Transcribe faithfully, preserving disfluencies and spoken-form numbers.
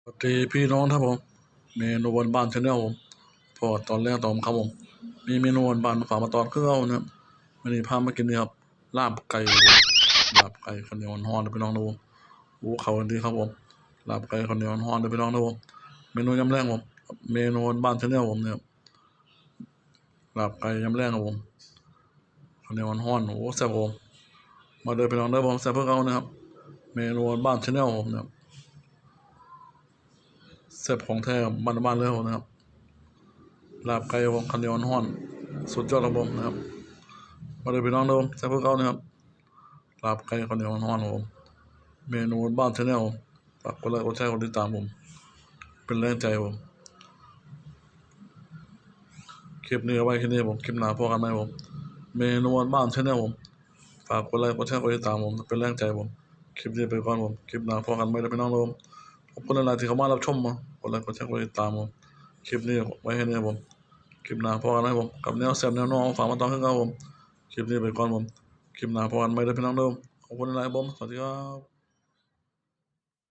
สวัสดีพี่น้องครับผม เมนูบ้านๆ Channel ผม พอตอนแรกตอนค่ำผม มีเมนูบ้านๆ มาฝากมาตอนคือเก่านะครับ มื้อนี้พามากินนี่ครับ ลาบไก่ ลาบไก่ข้าวเหนียวฮ้อนๆ เด้อพี่น้องเด้อผม โอ้ เข้ากันดีครับผม ลาบไก่ข้าวเหนียวฮ้อนๆ เด้อพี่น้องเด้อผม เมนูยามแลงผม เมนูบ้านๆ Channel ผมเนี่ย ลาบไก่ยามแลงครับผม ข้าวเหนียวฮ้อนๆ โอ้ แซ่บครับผม มาเด้อพี่น้องเด้อผม แซ่บคือเก่านะครับ เมนูบ้านๆ Channel ผมนะครับ แซ่บของแท้บ้านๆ เลยครับผมนะครับ ลาบไก่ครับผม ข้าวเหนียวฮ้อนๆ สุดยอดครับผมนะครับ มาเด้อพี่น้องเด้อผม แซ่บคือเก่านะครับ ลาบไก่ข้าวเหนียวฮ้อนๆ ครับผม เมนูบ้านๆ Channel ฝากกดไลค์กดแชร์กดติดตามผม เป็นแรงใจผม คลิปนี้เอาไว้แค่นี้ผม คลิปหน้าพบกันใหม่ผม เมนูบ้านๆ Channel ผม ฝากกดไลค์กดแชร์กดติดตามผม เป็นแรงใจผม คลิปนี้ไปก่อนผม คลิปหน้าพบกันใหม่เด้อพี่น้องเด้อผม ขอบคุณหลายๆ ที่เข้ามารับชมผม กดไลค์กดแชร์กดติดตามผม คลิปนี้ไว้แค่นี้ผม คลิปหน้าพบกันใหม่ผม กับแนวแซ่บแนวนัวฝากมาตอนคือเก่าผม คลิปนี้ไปก่อนผม คลิปหน้าพบกันใหม่เด้อพี่น้องเด้อผม ขอบคุณหลายๆ ผม สวัสดีครับ